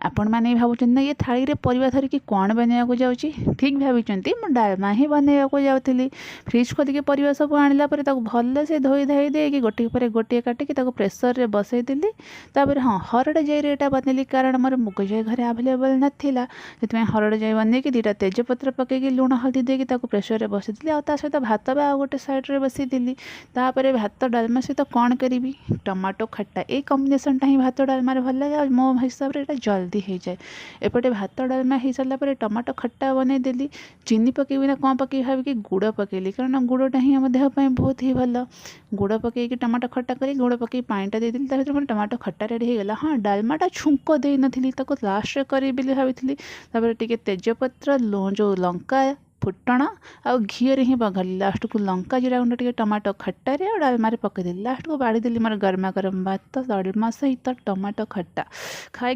ଆପଣମାନେ ବି ଭାବୁଛନ୍ତି ନା, ଇଏ ଥାଳିରେ ପରିବା ଧରିକି କ'ଣ ବନେଇବାକୁ ଯାଉଛି? ଠିକ୍ ଭାବିଛନ୍ତି, ମୁଁ ଡାଲମା ହିଁ ବନେଇବାକୁ ଯାଉଥିଲି। ଫ୍ରିଜ୍ ଖୋଲିକି ପରିବା ସବୁ ଆଣିଲା ପରେ ତାକୁ ଭଲସେ ଧୋଇ ଧାଇ ଦେଇକି ଗୋଟିଏ ପରେ ଗୋଟିଏ କାଟିକି ତାକୁ ପ୍ରେସରରେ ବସେଇଦେଲି। ତାପରେ ହଁ, ହରଡ଼ ଜାଇରେ ଏଇଟା ବନେଇଲି, କାରଣ ମୋର ମୁଗ ଜାଇ ଘରେ ଆଭେଲେବଲ୍ ନଥିଲା। ସେଥିପାଇଁ ହରଡ଼ ଜାଇ ବନେଇକି 2ଟା ତେଜପତ୍ର ପକେଇକି, ଲୁଣ ହଳଦୀ ଦେଇକି ତାକୁ ପ୍ରେସରରେ ବସେଇଥିଲି। ଆଉ ତା ସହିତ ଭାତ ବା ଆଉ ଗୋଟେ ସାଇଡ଼୍ରେ ବସେଇଥିଲି। ତାପରେ ଭାତ ଡାଲମା ସହିତ କ'ଣ କରିବି? ଟମାଟୋ ଖଟା। ଏଇ କମ୍ବିନେସନ୍ଟା ହିଁ ଭାତ ଡାଲମାରେ ଭଲ ଲାଗେ ଆଉ ମୋ ହିସାବରେ ଏଇଟା ଜଲ୍ଦି ହେଇଯାଏ। ଏପଟେ ଭାତ ଡାଲମା ହେଇସାରିଲା ପରେ ଟମାଟୋ ଖଟା ବନେଇଦେଲି। ଚିନି ପକେଇବି ନା କ'ଣ ପକେଇବି ଭାବିକି ଗୁଡ଼ ପକେଇଲି, କାରଣ ଗୁଡ଼ଟା ହିଁ ଆମ ଦେହ ପାଇଁ ବହୁତ ହି ଭଲ। ଗୁଡ଼ ପକେଇକି ଟମାଟୋ ଖଟା କରି, ଗୁଡ଼ ପକେଇକି ପାଣିଟା ଦେଇଦେଲି। ତା ଭିତରେ ମୋର ଟମାଟୋ ଖଟା ରେଡ଼ି ହେଇଗଲା। ହଁ, ଡାଲମାଟା ଛୁଙ୍କ ଦେଇନଥିଲି, ତାକୁ ଲାଷ୍ଟରେ କରିବି ବୋଲି ଭାବିଥିଲି। ତାପରେ ଟିକେ ତେଜପତ୍ର, ଯେଉଁ ଲଙ୍କା, ଫୁଟଣ ଆଉ ଘିଅରେ ହିଁ ବଘାରିଲି। ଲାଷ୍ଟକୁ ଲଙ୍କା ଜିରା ଗୁଣ୍ଡ ଟିକେ ଟମାଟୋ ଖଟାରେ ଆଉ ଡାଲମାରେ ପକେଇଦେଲି। ଲାଷ୍ଟକୁ ବାଢ଼ିଦେଲି ମୋର ଗରମା ଗରମ ଭାତ ଡାଲମା ସହିତ ଟମାଟୋ ଖଟା ଖାଇକି।